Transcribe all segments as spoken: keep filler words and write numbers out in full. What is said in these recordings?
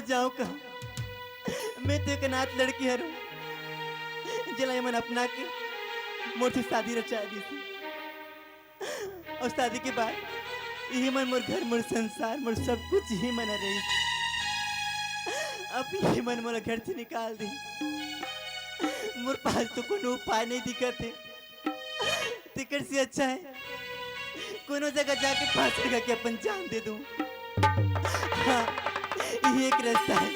जाऊं कहां? मैं तो एक अनाथ लड़की हरंव, जेला एमन अपना के मोर से शादी रचा दिस। अउ शादी के बाद इही मन मोर घर, मोर संसार, मोर सब कुछ इही मन रहिस। अब इही मन मोला घर से निकाल दे। मोर पास तो कोनो उपाय नहीं दिखत हे। तेकर से अच्छा हे कोनो जगह जाके फांसी लगा के अपन जान दे दूं। हां, इही एक रस्ता हे।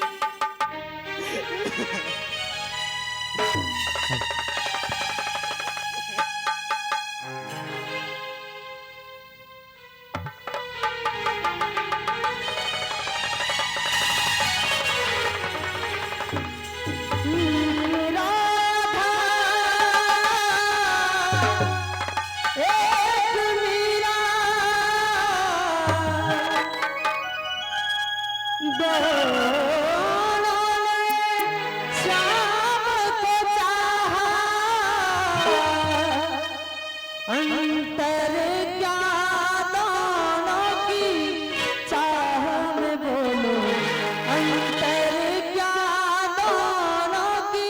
अंतर क्या दोनों की चाह में बोलो, अंतर क्या दोनों की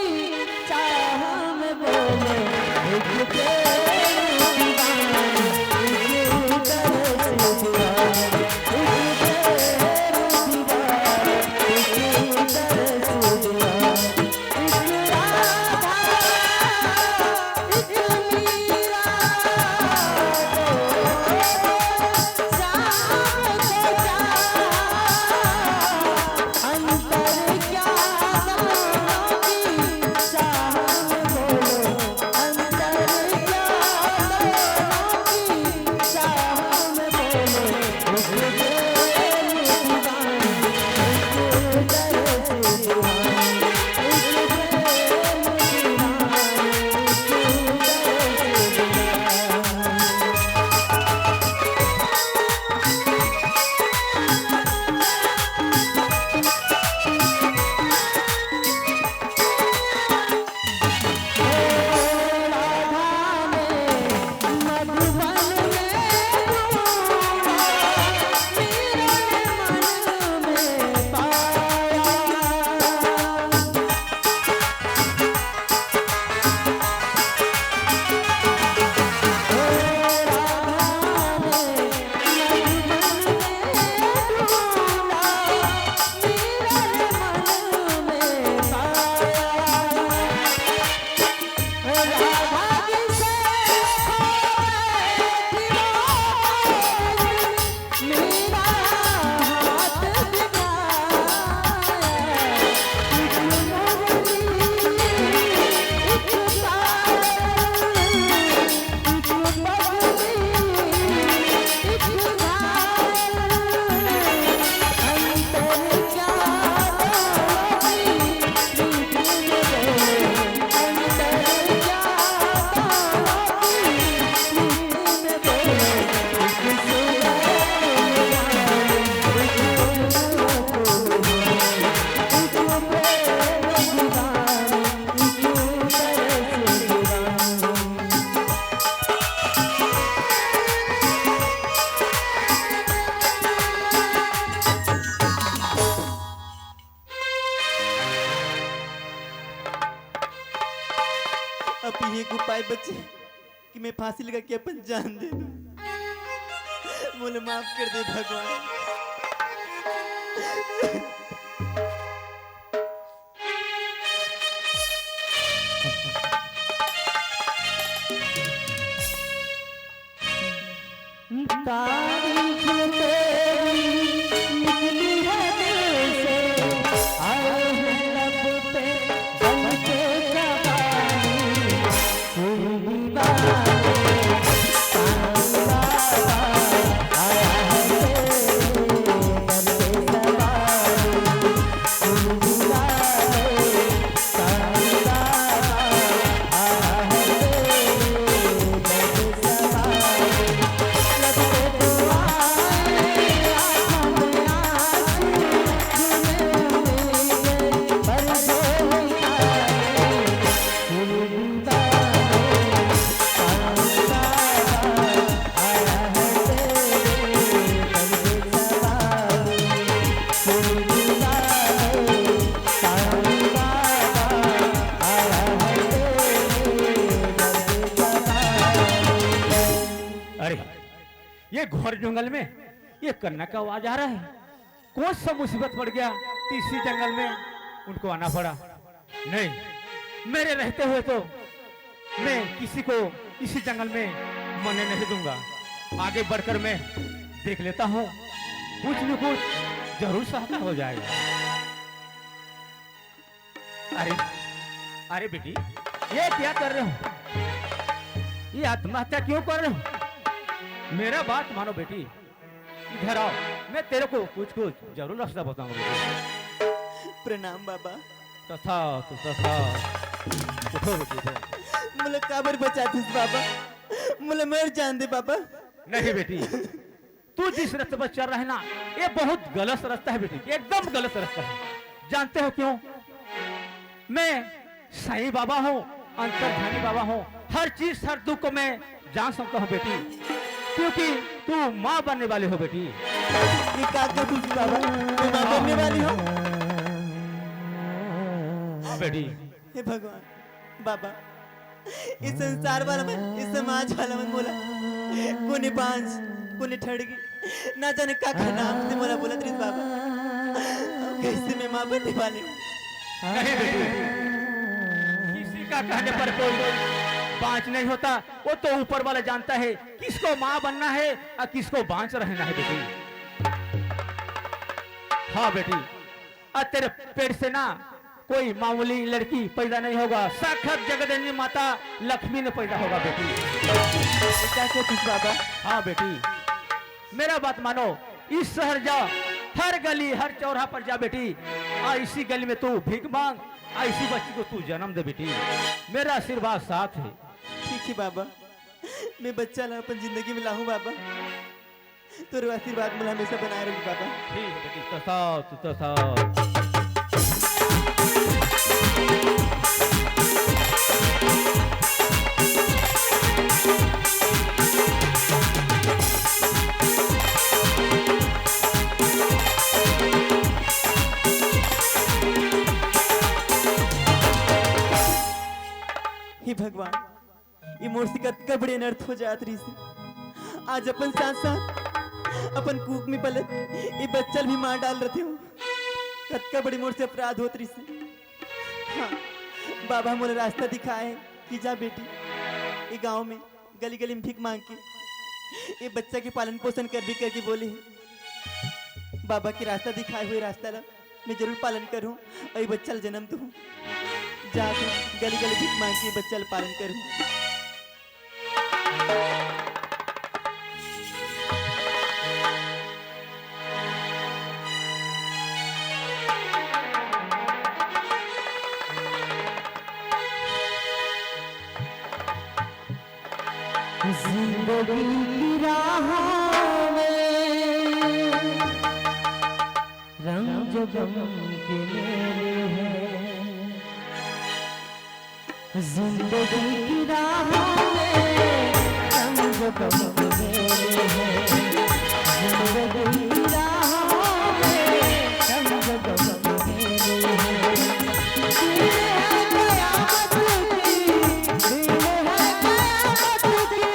चाह में बोलो। एक प्रेम दीवाना, एक दर्द दीवाना, एक प्रेम दीवाना, एक दर्द दीवाना। अब ये एक उपाय बचे कि मैं फांसी लगा के अपन जान दे दूं। मोला माफ कर दे भगवान। तारीफ तेरी निकली है दिल से, आए हैं लब पे बन के जवानी। सुन दीवाने, साईं बाबा आया है तेरे दर पे सवारी। सुन दीवाने, ये घोर जंगल में ये कन्या का आवाज आ रहा है। कौन सा मुसीबत पड़ गया तो इसी जंगल में उनको आना पड़ा। नहीं, मेरे रहते हुए तो मैं किसी को इसी जंगल में मरने नहीं दूंगा। आगे बढ़कर मैं देख लेता हूँ, कुछ न कुछ जरूर सहायता हो जाएगा। अरे, अरे बेटी, ये क्या कर रहे हो? ये आत्महत्या क्यों कर रहे हो? मेरा बात मानो बेटी, इधर आओ, मैं तेरे को कुछ कुछ जरूर रास्ता बताऊंगा बेटी। प्रणाम बाबा। तथा तो तथा। उठो बेटी, उठो। मोला काबर बचातिस बाबा? मोला मर जान दे बाबा। नहीं बेटी, तू जिस रास्ते पर चल रहा है ना, ये बहुत गलत रास्ता है बेटी, एकदम गलत रास्ता है। जानते हो क्यों? मैं साईं बाबा हूँ, अंतर्ध्यामी बाबा हूँ, हर चीज, हर दुख को मैं जान सकता हूँ बेटी, क्योंकि तू माँ बनने वाली हो बेटी। ये का कहत हस बाबा? मैं माँ बनने वाली हूँ? हाँ बेटी। हे भगवान, बाबा, इस संसार वाला मन, इस समाज वाला मन मोला कोने बांझ, कोने ठड़गी, ना जाने का का नाम से मोला बोलत रहिस बाबा। कैसे मैं माँ बनने वाली हूँ? नहीं बेटी, किसी का कहने पर कोई बांझ नहीं होता। वो तो ऊपर वाला जानता है किसको माँ बनना है और किसको बांझ रहना है बेटी। हाँ बेटी, और तेरे पेट से ना कोई मामूली लड़की पैदा नहीं होगा, साक्षात जगदम्बा माता लक्ष्मी ने पैदा होगा बेटी। ऐसा क्यों कुछ बाबा? हाँ बेटी, मेरा बात मानो, इस शहर जा, हर गली हर चौराहा पर जा बेटी, और इसी गली में तू भीख मांग, और इसी बच्ची को तू जन्म दे बेटी, मेरा आशीर्वाद साथ है। ठीक है बाबा, मैं बच्चा ला अपन जिंदगी में लाहूं बाबा। तोर आशीर्वाद मोला हमेशा बनाए रही बाबा। ठीक है बेटी, तो साओ, तू तो साओ। हे भगवान, ये मोर से कतका बड़े अनर्थ हो जात रहिस हे। आज अपन साथ साथ अपन कुख में पलत ये बच्चा ल भी मार डाल रथे हो। कतका बड़े मोर से अपराध होत रहिस हे। हाँ, बाबा मोला रास्ता दिखाए हे कि जा बेटी, ये गांव में गली गली में भीख मांग के ये बच्चा के पालन पोषण कर भी करके बोले हे। बाबा के रास्ता दिखाए हुए रास्ता ला मैं जरूर पालन करूँ और ये बच्चा ला जन्म दूँ। जा तू गली गली भीख मांग के बच्चा ला पालन करूँ। जिंदगी की राह में रंग जो गम के मेले हैं। जिंदगी की राह में रंग जो गम के मेले हैं। जिंदगी की राह में रंग जो गम के मेले हैं। दिन है कयामत की, दिन है कयामत की।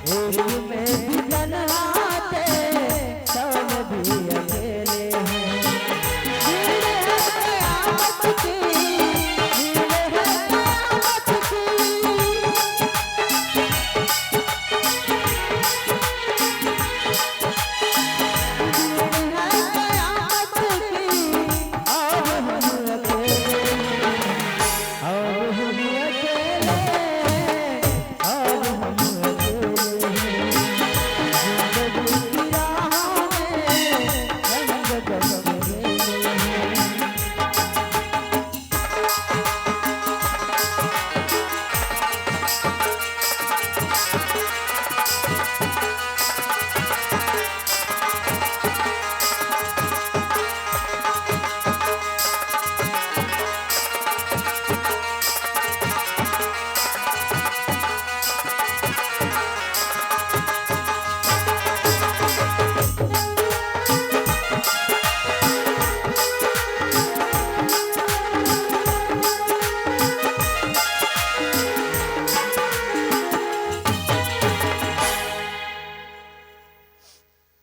एक में भी तन्हा थे, सौ में भी अकेले हैं। भीड़ है कयामत की, भीड़ है कयामत की। भीड़ है कयामत की, अब हम अकेले हैं, अब हम अकेले हैं।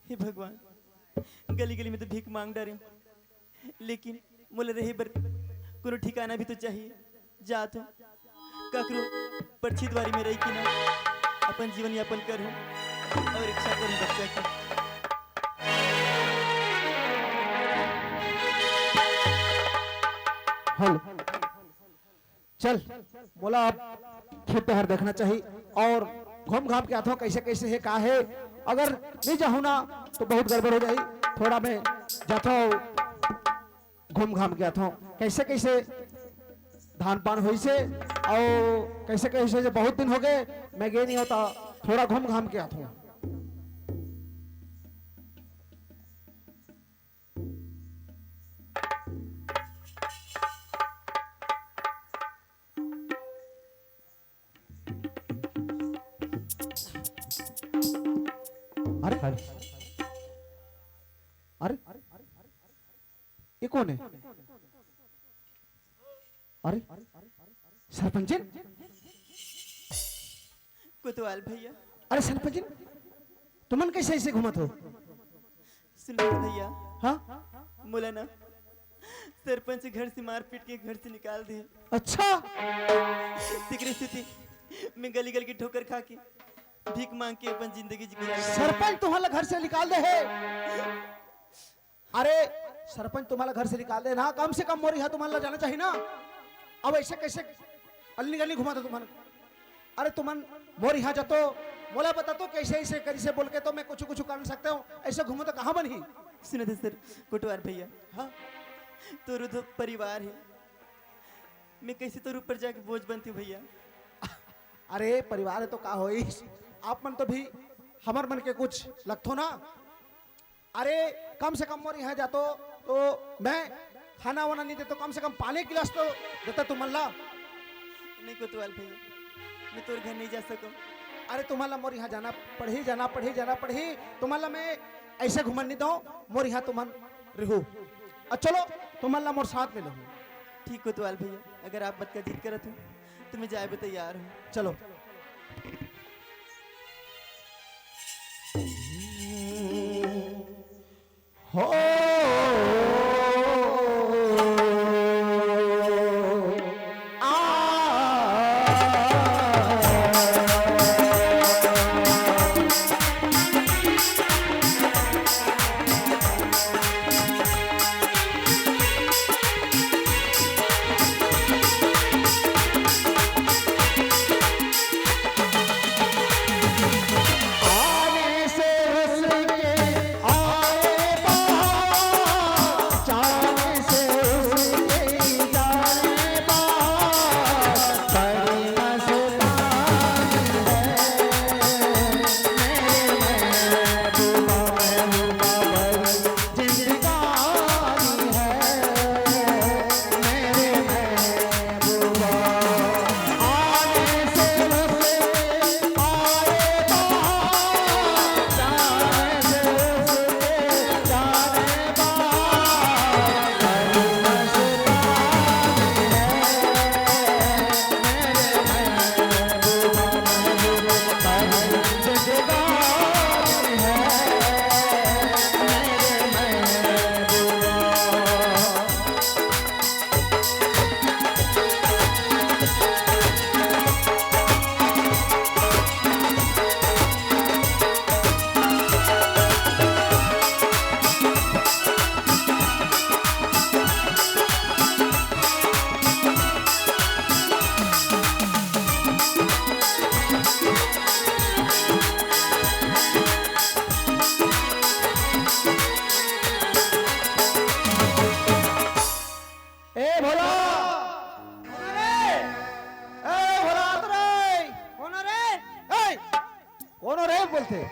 हे भगवान, गली गली में तो भीख मांग डारे, लेकिन मोला रहे बर कोनो ठिकाना भी तो चाहिए। जात हूँ, ककरो परछी दुवारी में रही कि ना, अपन जीवन यापन करूँ और रक्षा करूँ बच्चा की। हेलो, चल, मोला अब खेत डहर देखना चाहिए और घूम घाम के आथो, कैसे कैसे है, का है। अगर नहीं जाहूँ ना तो बहुत गड़बड़ हो जाही। थोड़ा मैं जाथो, घूम घाम के आथो, कैसे कैसे धान पान होइसे और कैसे कैसे, जे बहुत दिन हो गए मैं गए नहीं होता, थोड़ा घूम घाम के आथो। अरे, अरे, ये कौन है? अरे, सरपंचिन। कोतवाल भैया। अरे सरपंचिन, तुमन कैसे ऐसे घूमत हो? सुन भैया। हाँ? मोला ना सरपंच घर से मारपीट के घर से निकाल दे। अच्छा। तेकरे सेती मैं गली गली के ठोकर खा के भीख मांग के अपन जिंदगी जी गुजार। सरपंच तुम्हारा घर से निकाल दे है? अरे, सरपंच तुम्हारा घर से निकाल दे ना, कम से कम मोर इहाँ तुम्हारा जाना चाहिए ना। अब ऐसे कैसे अल्ली गली घुमा था तुम्हारा? अरे तुमन मोर इहाँ जातो, मोला बता तो कैसे ऐसे करी से बोल के तो मैं कुछ कुछ कर सकते हो। ऐसे घूमो तो कहाँ बनही? सुने थे सर, कोटवार भैया। हाँ? तोर तो परिवार है, मैं कैसे तोर ऊपर जाके बोझ बनती हूँ भैया? अरे परिवार है तो का होइस, आप मन तो भी हमर मन के कुछ लगथो ना। अरे कम से कम मोर इहाँ जातो तो मैं खाना वाना नहीं देतो, कम से कम पानी गिलास तो देता तुमन ला। नहीं कोतवाल भैया, मैं तोर घर नहीं जा सकूँ। अरे तुमन ला मोर इहाँ जाना पड़ही, जाना पड़ही, जाना पड़ही। तुमन ला मैं ऐसे घुमन नहीं दो, मोर इहाँ तुमन रहू। अ चलो, तुमन ला मोर साथ में लहू। ठीक कोतवाल भैया, अगर आप बतका जिद करत हो तो मैं जाए भी तैयार हूँ। चलो। हो। कोनो रे बोलथे?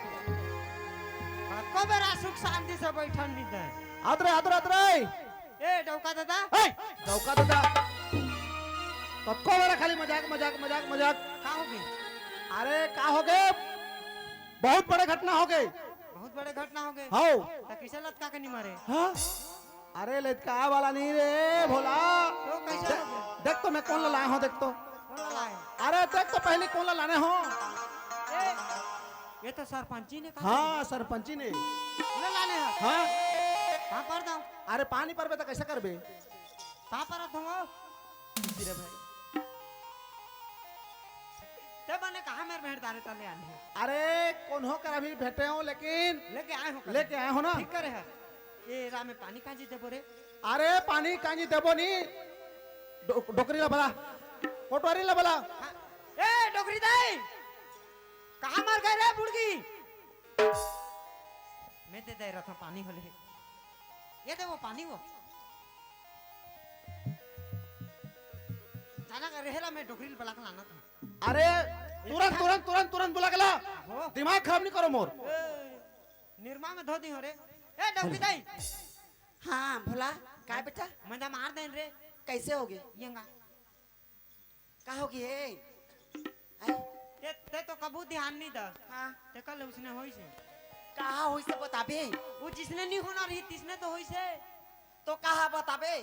कतको बेरा सुख शांति से बैठन नहीं दे। आत रे, आत रे, आत रे। ए, डौका दादा। ए, डौका दादा। कतको बेरा खाली मजाक, मजाक, मजाक, मजाक। का हो गए? अरे, का हो गए? बहुत बड़े घटना हो गए। बहुत बड़े घटना हो गए? हाँ। तो किसे लटका के नहीं मारे? हाँ। अरे, लटकाए वाला नहीं रे, भोला। तो कैसे दे-, हो गया? देख तो मैं कौन ला लाया हूँ, देख तो। कौन ला लाए? अरे, देख तो पहले कौन ला लाने हो। ए, ये तो सरपंची ने कहा। हाँ, सरपंची ने। कौन ला लाने हो? हाँ। कहाँ पर दो? अरे, पानी पर बे तो कैसे करबे? कहाँ पर दो? रे भाई। ते बने कहा मेरे भेड़ दारे तले आने हैं? अरे, कोनो कर अभी भेटे हो, लेकिन लेके आए हो कल। लेके आए हो ना? ठीक करे है। ए, राम में पानी कांजी देबो रे? अरे, पानी कांजी देबो नी। डो-, डोकरी ला बला। कोटवारी ला बला। हाँ। ए, डोकरी दाई। कहाँ मर गए रे बुड़गी? मैं दे दे रहा था पानी होले। ये दे वो पानी वो। जाना का रहेला, मैं डोकरी ला बला के लाना था। अरे, तुरंत, तुरंत, तुरंत, तुरंत बुला के ला। हो। दिमाग खराब नहीं करो मोर। ए, निरमा में धो दी हो रे। ए, डौकी दाई। हाँ, भोला, काय बेटा? मजा मार देन रे। कैसे हो गए? यंगा। का हो गए? आई। ते, ते तो कबू ध्यान नहीं दा। हाँ। ते कल उसने होई से। कहा होई से बताबे? वो जिसने नहीं होना रही, तिसने तो होई से। तो कहा बताबे?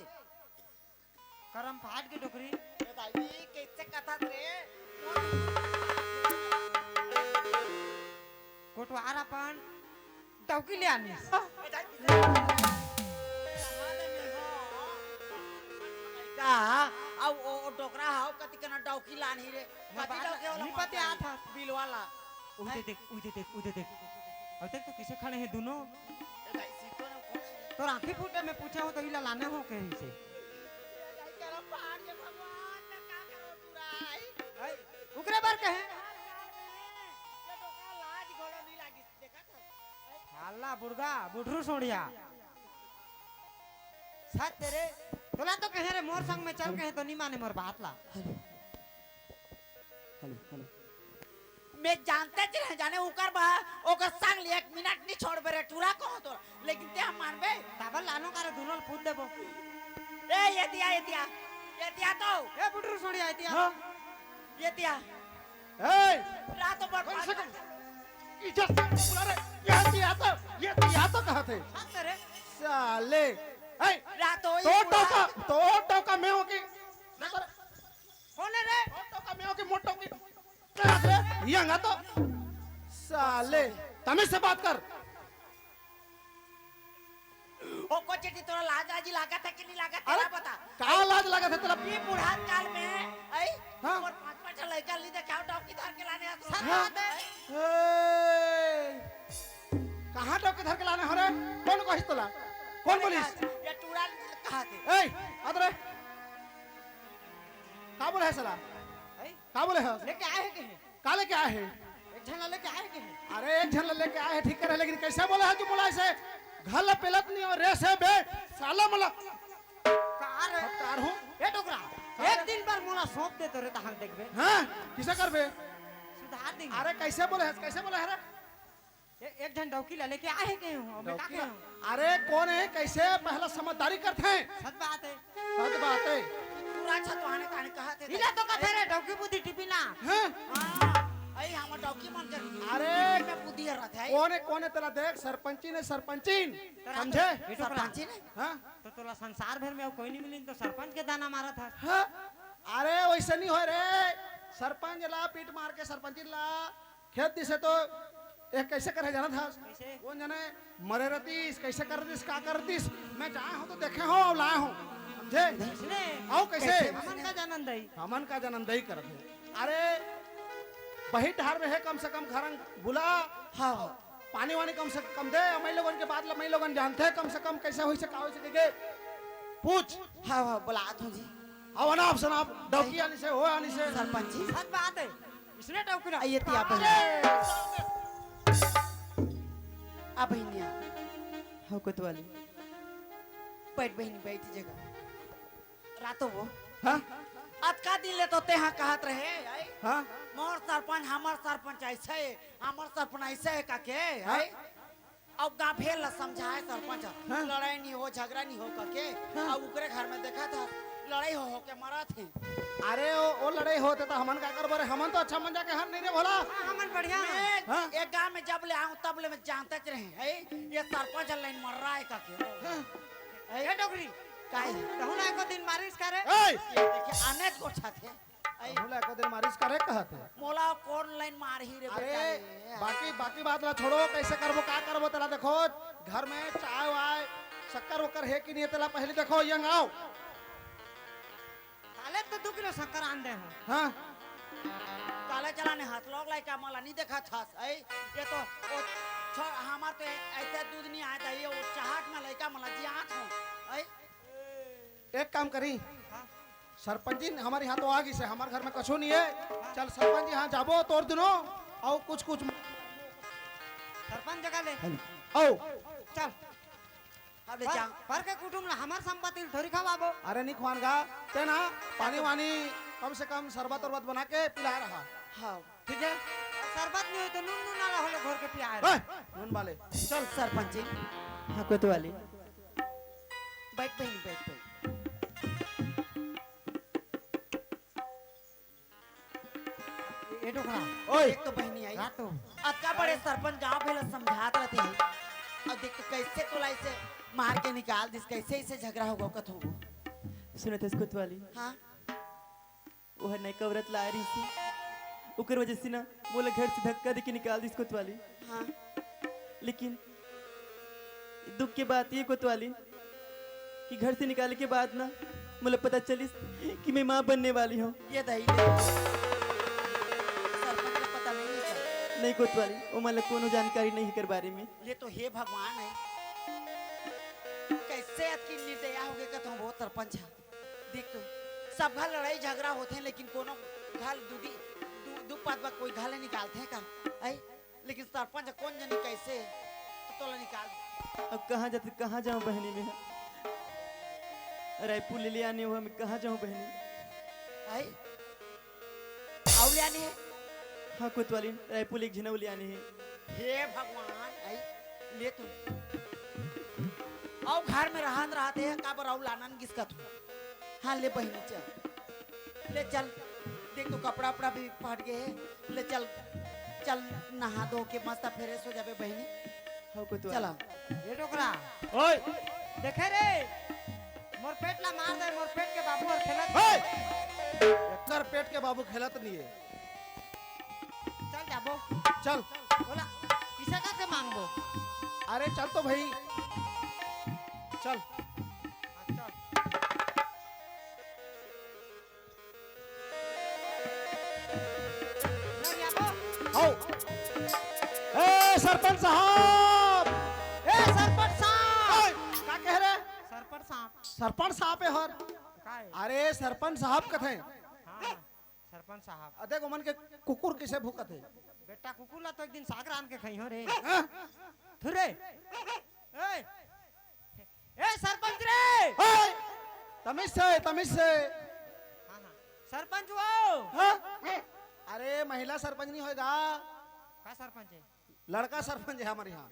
करम फाट के डोकरी। ए दाई, कैसे कथा रे? कोटवार अपन डौकी ले आनिस। ए दाई, का? अब ओ, ओ डोकरा हाव, कति कना डौकी लानी रे? मैं कति बात डौकी वाला नहीं मारता पते है? आता। बिल वाला। उधर देख, उधर देख, उधर देख। और देख तो किसे खड़े हैं दोनों? ए दाई, सीतो ने कौन है? तो आंखें फूटे में पूछा हो तो इला लाने हो कहीं से? ए दाई, करम फाट के भगवान ने का करो तू राई? आई, उकरे बर कहे? ये डोकरा लाज घोड़ा नहीं लागी, देखा था? साला बुड़गा, बुढ़रू सोड़िया। सच तेरे, तोला तो कहे रे, मोर संग में चल कहे तो नहीं माने मोर बात ला। हेलो। Hello, hello. मैं जानते च रहे जाने उकर बा, ओकर संग ले एक मिनट नहीं छोड़बे रे, टूरा कहो तो, लेकिन ते हम मानबे। ताबल लानो कारे दुनो ल पूछ देबो। ए, ये दिया, ये दिया, ये दिया तो। ए, बुटरू सोड़िया, ये दिया। हाँ। ये दिया। ए, रात भर कौन से कौन? इज्जत से बुला रे। ये दिया तो, ये दिया तो कहा थे? हाँ, सर। साले। ए, रात हो तो टोका, तो टोका मैं होगी। कौन है रे? मोटो का मेव के मोटो की। तेरा से यंगा तो। साले, तमीज से बात कर। ओ को चेटी, तोरा लाज आजी लागत है कि नहीं लागत, अरे, तेरा बता। का लाज लागत है तेरा? ये बूढ़ा काल में, आई? हाँ। और पाँच पाँच लड़का ली दे, क्या डौकी धर के लाने आ तू? सर, हाँ। बात है। ए, कहाँ डौकी धर के लाने हो रे? कौन कहिस तोला? कौन बोलिस? ये टूरा कहा थे? ए, अदरे। का बोले है साला? हैं? का बोले है? लेके आए हैं कहीं? का लेके आए हैं? एक झन ला लेके आए हैं कहीं? अरे, एक झन ला लेके आए हैं, ठीक करे, लेकिन कैसे बोला है तू? बोला ऐसे, "घर ला पेलत नहीं हो रे से बे, साला मला।" का रे? फटकार हूँ। ए डोकरा, का एक रे? दिन बर मोला सौंप दे तो रे, तहां देखबे। हाँ, किसे करबे? सुधार देंगे। अरे, कैसे बोले है, कैसे बोले है रे? ए-, एक झन डौकी ला लेके आए हैं कहीं हो, मैं का डौकी कहे ला? हूँ? अरे कौन है, कैसे पहला समझदारी करते हैं? सच बात है। सच बात है। पूरा अच्छा तो आने ताने कहा थे इला तो कथे रे डौकी बुद्धि टिपिना। हाँ? हाँ, अई हम डौकी मन कर। अरे मैं बुद्धि रहता है। कौन है, कौन है तेरा देख, सरपंची ने, सरपंची ने। तेरा समझे? तो ये डोकरा। सरपंची ने? हाँ? तो तोला संसार भर में अब कोई नहीं मिली तो सरपंच के दाना मारा था। हाँ? अरे वैसे नहीं हो रे, सरपंच ला पीट मार के सरपंची ला खेत दिसे तो एक कैसे करे जाना था? कैसे? कौन जाने मरे रहतीस, कैसे कर दिस, का कर दिस? मैं जाए हूँ तो देखे हो और लाए हूँ, समझे? इसने आओ कैसे? कैसे? हमन का जानन दई। हमन का जानन दई करत है। अरे, बही डहार में है कम से कम घर बुला। हाँ, हाँ। पानी वानी कम से कम दे, मैं लोगन के बात ला मैं लोगन जानते हैं, कम से कम कैसे होई से का होई से के पूछ। हाँ, हाँ, बुलात हूँ जी। आओ अनाप शनाप, डौकी आनी से, हो आनी से। सरपंच जी। सच बात है। इसने डौकी ना। आइए, तिया बहिनी। अरे! आ बहिनिया। हो कोतवाली। बैठ बहिनी, बैठ जगह। रातो वो। हाँ? अतका दिन ले तो तेहा कहत रहे, आई? हाँ? मोर सरपंच, हमर सरपंच ऐसे हे, हमर सरपंच ऐसे हे कके, हाँ? आई? अउ गाँव भेल ला समझाए सरपंच, हाँ? लड़ाई नहीं हो, झगड़ा नहीं हो कके, हाँ? अउ ओकरे घर में देखा था, लड़ाई हो, हो के मरत हे। अरे, ओ, ओ लड़ाई होते तो हमन का करबो रे? हमन तो अच्छा मन जाके हर नहीं रे भोला। हाँ, हमन बढ़िया। मैं हाँ? एक गाँव में जब ले आऊँ, तब ले मैं जानते रहे, आई? ये सरपंच लाइन मर रहा है कके। हाँ? आई? ए डोकरी, काहे? तहू ला एको दिन मारिस का रे? ए! ये देखे, अनेक गोठा थे। आई। तहू ला एको दिन मारिस का रे कहत हे। मोला कौन लाइन मारही रे अरे, बेटा रे? बाकी, बाकी बात ला छोड़ो, कैसे करबो, का करबो, तेला देखो, घर में चाय वाय, शक्कर वक्कर हे कि नहीं, तेला पहले देखो, यंग आओ। काले तो दू किलो शक्कर आन दे हो। हाँ। काले चला ने हाथ लोग लाई का मला नहीं देखा था, आई? ये तो, ओ, छ-, हमार तो ऐसे दूध नहीं आया था, ये वो चाहत में लइका मला जी आत हो, आई? एक काम करी, हाँ। सरपंच जी हमारे यहाँ तो आ गई से, हमारे घर में कछो नहीं है। हाँ। चल सरपंच जी, हाँ जाबो तोर दिनो, आओ कुछ कुछ। सरपंच जगह ले। आओ। चल। अब ले पर, जा। पर के कुटुम ला हमार संपत्ति थोड़ी खवाबो। अरे नहीं खुआन गा, ते ना पानी वानी कम से कम शरबत उरबत बना के पिला रहा। हाँ। ठीक है? शरबत नहीं हो तो नून, नून वाला होले घोर के पिया रहा। ए, नून वाले। चल। सरपंच जी। हाँ, कोतवाली। बैठ बहनी, बैठ, बैठ। ए डोकरा। ओए। एक तो बहनी आई। रातो। अतका बड़े सरपंच गांव भेला समझात रहते हैं। अब देख तो कैसे तोला इसे मार के निकाल दिस, कैसे इसे झगड़ा होगा कथो। सुनत हस कोतवाली? हाँ। वो हर नयका औरत ला रही थी, ओकर वजह से ना मोला घर से धक्का देके निकाल दिस कोतवाली। हाँ। लेकिन दुख के बात ये कोतवाली कि घर से निकाले के बाद ना मोला पता चलिस कि मैं माँ बनने वाली हूँ। ये दही ले। सरपंच को पता नहीं है सर। नहीं कोतवाली, वो मोला कोनो जानकारी नहीं है कर बारे में। ले तो हे भगवान है, कैसे अतकी निर्दया हो गए कथो वो सरपंच है। देख तो, सब घर लड़ाई झगड़ा होथे, लेकिन कोनो घर दुदी, दु-, दुख पात बा कोई घर ले निकालथे का? आई? लेकिन सरपंच कोन जनी कैसे तो तोला निकाल दे। अब कहाँ जाते, कहाँ जाऊँ बहनी में? रायपुर ले, ले आने हुआ, मैं कहाँ जाऊँ बहनी? आई? अउ ले आने हे? हाँ, कोतवाली, रायपुर एक झन अउ ले आने हे। हे भगवान, आई, ले तू। अउ घर में रहत रहत हे, काबर अउ लानन गिसकत हो? हाँ, ले बहिनी, चल। ले चल, देख तो कपड़ा उपड़ा भी फट गए हे। ले चल, चल नहा धो के मस्त fresh हो जाबे बहिनी। हाँ, कोतवाली। चला। ए डोकरा। ओए। देखे रे, मोर पेट ला मार दे, मोर पेट के बाबू हर खेलत हे। एकर पेट के बाबू खेलत नहीं है। चल जाबो। चल। बोला, किसे का के मांगबो? अरे चल तो भाई। चल। हाँ, चल। चल जाबो। आओ। ए सरपंच साहब। ए सरपंच साहब। ओए, का कहे रे? सरपंच साहब। सरपंच साहब हे हर। का हे? अरे सरपंच साहब कथे। हाँ, सरपंच साहब। अ, देख, ओमन के कुकुर किसे भूकत हे। बेटा, कुकुर ला तो एक दिन साग रांध के खइहो रे। हाँ? थुरे। ए, ए, सरपंच रे। ए, तमीज से, तमीज से। हाँ, हाँ। सरपंच वो। हाँ? अरे, महिला सरपंच नहीं होएगा। का सरपंच हे? लड़का सरपंच हे हमारे यहाँ।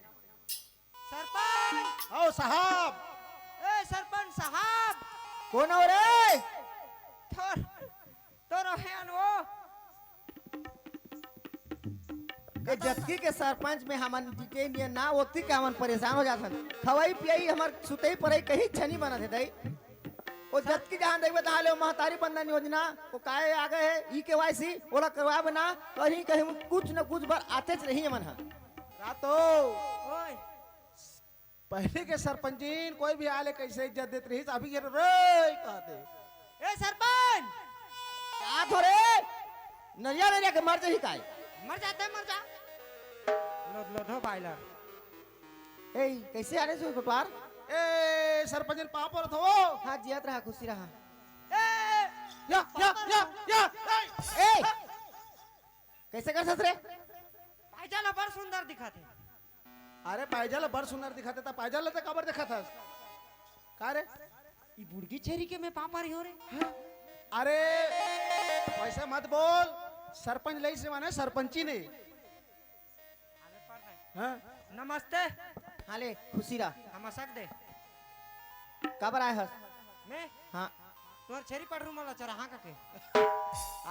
सरपंच! आओ साहब। ए, सरपंच साहब! कोन हो रे? तोर, तोर हे अन वो। ए, जतकी के सरपंच में हमन detail ये ना, ओतकी के हमन परेशान हो जाथन। खवाई पियाई हमर सुतई परई कहीं छनी बनत हे दाई। ओ जतकी जहाँ देखबे तहाँ ले ओ महतारी वंदन योजना, ओ काय आ गए हे, E K Y C, ओला करवाबे ना, कहीं कहीं कुछ न कुछ बर आतेच रही हमन ह। रातो। ओए। पहले के सरपंचीन कोई भी आले कैसे इज्जत देत रहिस, अभी ये रे कहते। ए सरपंच! का थोरे? नरिया नरिया के मर जाही काय? मर जाते, मर जा। लोध, लोधो बायलर। ए, कैसे आने से कोटवार? ए, सरपंचन पाँव परत हो। हाँ, जियत रहा, खुशी रहा। ए! या, या, या, या, ए! ए! कैसे कर सस रे? पायजाला बड़ सुंदर दिखत हे। अरे पायजाला बड़ सुंदर दिखत हे, त पायजाला त काबर देखत हस? का रे? ई बुड़गी छेरी के मैं पाँव परी हो रे। हाँ? अरे, वैसे मत बोल, सरपंच लइसे माने सरपंची ने। हाँ? नमस्ते। हाँ ले, खुशी रहा। नमस्क दे। काबर आए हस? मैं? हाँ। तोर छेरी पढ़रू मन ला चराहा कके।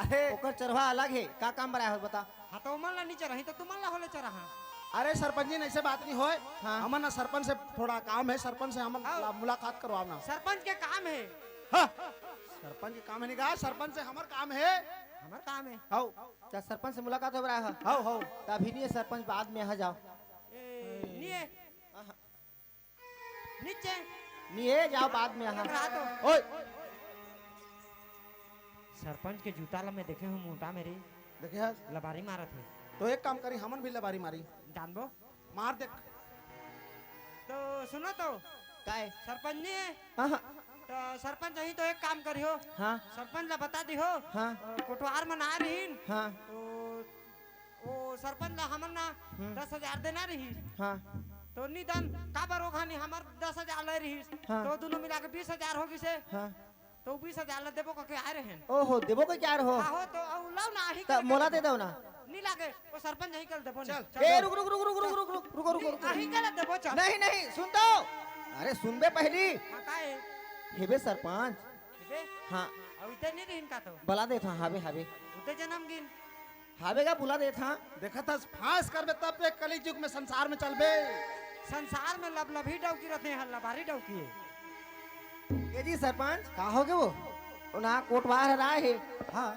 अरे। ओकर चरवा अलग हे, का काम बर आए हस बता? हाँ, तो ओमन ला नहीं चराही, तो तुमन ला होले चराहा। अरे सरपंच जी, ऐसे बात नहीं होय। हाँ। हमन ना सरपंच से थोड़ा काम हे, सरपंच से हमन हाँ। ला मुलाकात करवाओ ना। सरपंच के काम हे। हाँ। सरपंच के काम हे नहीं का, सरपंच से हमर काम हे। हमर काम हे। हौ। त सरपंच से मुलाकात हो रहा है? हौ, हौ। त अभी नहीं है सरपंच, बाद में आ जाओ। ए, नहीं है। नीचे। नहीं है, जाओ बाद में आ। रहा तो। ओए। सरपंच के जूता ला मैं देखे हूँ मोटा मेरी। देखे हस? लबारी मारत है। तो एक काम करी, हमन भी लबारी मारी। जानबो? मार दे। तो सुनो तो। काय? सरपंच नहीं है? हाँ, हाँ। तो सरपंच यही तो एक काम करियो। हाँ। सरपंच ला बता दिहो। हाँ। अ, कोटवार मन आ रहीन। हाँ। तो वो सरपंच ला हमन ना हम्म। दस हजार देना रही। हाँ। तो नहीं दन, काबर ओघा नहीं हमर दस हजार ले रही। हाँ। तो दोनों मिला के बीस हजार हो गिसे। हाँ। तो बीस हजार ला देबो कके आए रहेन। ओहो, देबो कके आए रहो? हाँ हो, तो अउ लाओ ना, आही त करके मोला देबो। दे दो ना। नहीं लागे, वो सरपंच यहीं कल देबो चल। नहीं। ए, रुक, रुक, रुक। नहीं, आही कल देबो, चल। नहीं, नहीं, सुन तो। अरे, सुनबे पहली। हाँ, का है? हेबे सरपंच। हेबे? हाँ। अब इधर नहीं रहीन का तो? बला देत हाँ, हावे, हावे। उधर जन्म गिन। हावे गा बुला देत हाँ। देखत हस, फांस करबे तब तो एक कलयुग में संसार में चलबे। संसार में लबलबही डौकी रहते हैं, लबारी डौकी है। ए जी सरपंच। का हो गे वो? ना कोटवार हर आए हे। हाँ।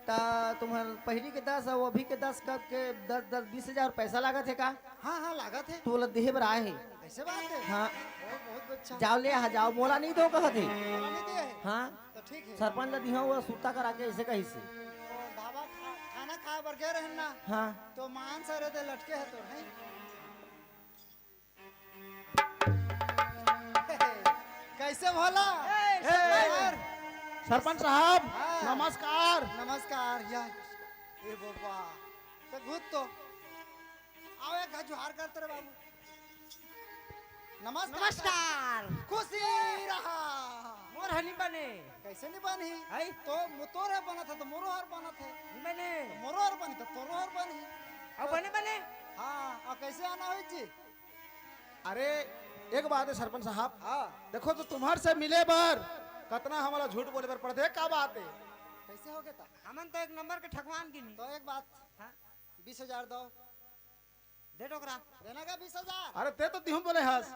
त तुम्हर पहिली के दस अउ अभी के दस कब के दस, दस, बीस हजार पैसा लागत हे का? हाँ, हाँ, लागत हे। तो ओला देहे बर आए हे। ऐसे बात है? हाँ। ओ, बहुत अच्छा। जाओ ले आ, जाओ, मोला नहीं दो कहत हे। मोला नहीं दे हे? हाँ। तो ठीक है। सरपंच ला दिहा, वो सुरता करा के ऐसे कही से। तो ढाबा खा-, खाना खाए बर गए रहन ना। हाँ। तो मांस अरे दे लटके है तो, हैं? कैसे भोला? ए, ए, सरपंच। सरपंच साहब, हाँ। नमस्कार। नमस्कार। या, ए बोबा, तो घुत तो। आओ, एक घा जुहार करते रे बाबू। नमस्कार। नमस्कार। खुशी रहा। मोर हनी बने। कैसे नहीं बनही? आई? तो मु-, तोर हर बनत है, तो मोरो हर बनत है। नहीं बने। तो मोरो हर बनी, तो तोरो हर बनही। अब बने बने? हाँ, अब कैसे आना होई जी? अरे, एक बात है सरपंच साहब। हाँ। देखो तो तुम्हार से मिले बर कतना हमला झूठ बोले बर पड़थे, का बात है? कैसे हो गया था? हमन तो एक नंबर के ठकवान की नहीं। तो एक बात। हाँ। बीस हजार दो। दे डोकरा। देना का बीस हजार? अरे, ते तो दिहूं बोले हस।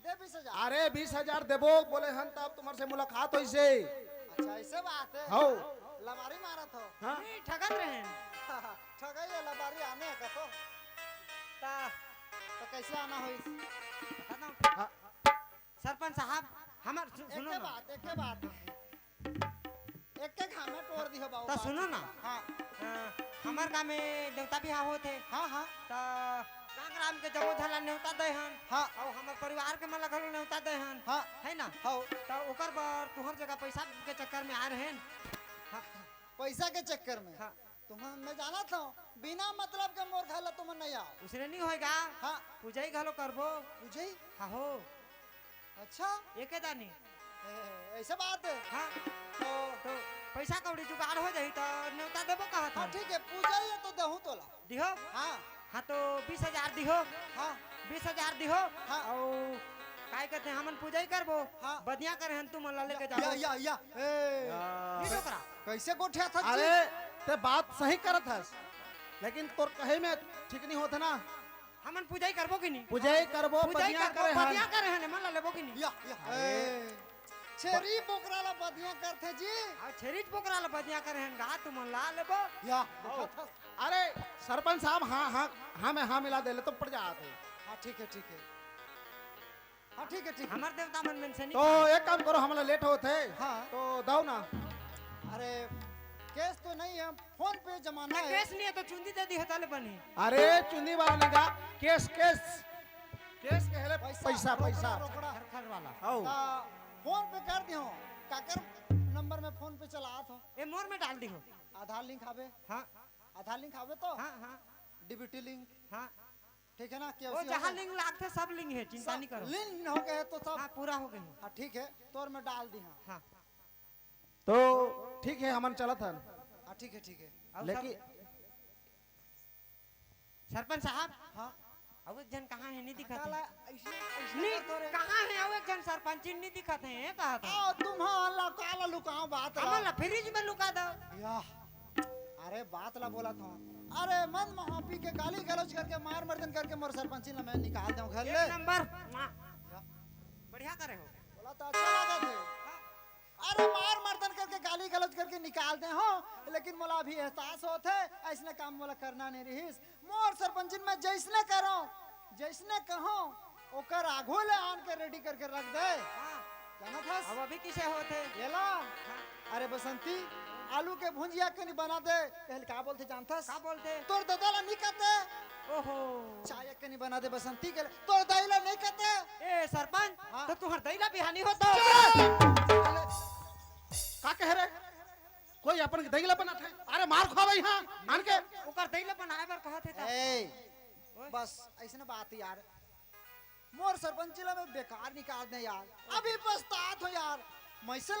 दे बीस हजार। अरे, बीस हजार देबो बोले हन, तब तुम्हार से मुलाकात होइसे। अच्छा, ऐसे बात है। हौ। लबारी मारत हो। हाँ। नहीं, ठगत रहे हैं। ठगई है, लबारी आने है कसो। ता तो कैसे आना होइस? खत्म। हाँ। सरपंच साहब, हमर सु-, सुनो एके ना। बात, एके बात। एके घामे तोड़ दिहो बाबू त बात। सुनो ना। हाँ। अ, हमर गाँव में नेवता बिहाव होत हे। हाँ, हाँ। त गाँव ग्राम के जम्मो झन ला नेवता दे हन। हाँ। अउ हमर परिवार के मन ला घलो नेवता दे हन। हाँ। है ना? हाँ। त ओकर बर तुहर जगह पैसा के चक्कर में आए रहेन। हाँ। पैसा के चक्कर में? हाँ। तुमन, मैं जानत हूँ, बिना मतलब के मोर घर ला तुमन नहीं आओ। उसने नहीं होएगा। हाँ। पूजाई घलो करबो। पूजाई? हाँ हो। अच्छा। एके दानी। ए, ऐसे बात है? हाँ। तो तो पैसा कौड़ी जुगाड़ हो जाही तो नेवता देबो कहत हाँ, हन। ठीक है, पूजाई है तो देहूँ तोला। दिहो? हाँ। हाँ, तो बीस हजार दिहो। हाँ। बीस हजार दिहो। हाँ। अउ काय कहते हैं, हमन पूजाई करबो। हाँ। बदिया करे हन, तुमन ला लेके या, जाबो। या, या, या। ए, या। ये डोकरा। कैसे गोठिया था जी? अरे, ते बात सही करत हस, लेकिन तोर कहे में ठीक नहीं होत ना। हमन पूजाई करबो कि नहीं? पूजाई करबो, पूजाई बदिया करबो, करे हन। बदिया करे हन, मन ला लेबो कि नहीं? या, या। अरे। ए, छेरी बोकरा ला बदिया करथे जी। हाँ, छेरी बोकरा ला बदिया करे हन, गा तुमन ला लेबो। या, देखा था। अरे, सरपंच साहब, हाँ, हाँ, हाँ में हाँ मिला देले तो पड़ जात हे। हाँ, ठीक है, ठीक है। हाँ, ठीक है, ठीक है। हमर देवता मन में से नहीं तो खाए। एक काम करो, हमला लेट होत हे, हाँ। तो दो ना। अरे, cash तो नहीं है, PhonePe जमाना ना, है। Cash नहीं है तो चुंदी दे दिहो, ताले बनी। अरे, चुंदी वाला नहीं का, cash, cash। Cash के हेले पैसा, पैसा, रोकड़ा, पैसा। रोकड़ा। खर, खर वाला। आओ। ता PhonePe कर दिहो, काकर number में PhonePe चलात हो? ए, मोर में डाल दिहो। आधार link हावे? हाँ। आधार link हावे तो? हाँ, हाँ। DBT link? हाँ। ठीक है ना, वो KYC हो जहाँ गया? Link लागथे, सब link है, चिंता सब नहीं करो। Link हो गए तो सब? हाँ, पूरा हो गए। हाँ, ठीक है, तोर में डाल दी, हाँ। हाँ। तो ठीक है, हमन चलत हन। हाँ, ठीक है, ठीक है। अउ लेकिन सर-, सरपंच साहब, हाँ। अउ एक झन कहाँ हे, नहीं दिखत हे? काला, ऐसने, ऐसने नहीं, करत हो रे। कहाँ हे अउ एक झन सरपंचिन नहीं दिखत हे, कहा था? आओ, तुम हाँ, ला, काला लुकाओ बात ला। हमन ला फ्रिज में लुका दो। या, अरे बात ला बोला था। अरे मन महा पी के गाली गलौज करके मार मर्दन करके मोर सरपंचिन ला मैं निकाल देंव घर ले। एक नंबर। या। बढ़िया करे हो। बोला तो अच्छा लगा थे। हाँ। अरे मार मर्दन करके गाली गलौज करके निकाल दे हो, लेकिन मोला अभी एहसास होत हे, ऐसने काम मोला करना नहीं रहिस। मोर सरपंचिन मैं जैसने करो, जैसने कहो, ओकर आघू ले आन के रेडी करके रख दे। हाँ। जानत हस? अब अभी किसे होत हे? ये ला। हाँ। अरे बसंती, आलू के भुंजिया कनी बना दे। पहले का बोलथे जानथस? का बोलथे? तोर ददा ला नहीं कहते। ओहो। चाय कनी बना दे बसंती के लिए। तोर दाई ला नहीं कहते। ए सरपंच, हाँ। तो तुहर दाई ला बिहानी होता। चुप! का कह रहे? कोई अपन के दाई ला बनाथे? अरे मार खा भाई, हाँ, आन के। ओकर दाई ला बनाए बर कहत हे त। ए, ओए। बस ऐसने बात यार। मोर सरपंची ला मैं बेकार निकाल दे यार। अभी पछतात हो यार। मैसे ला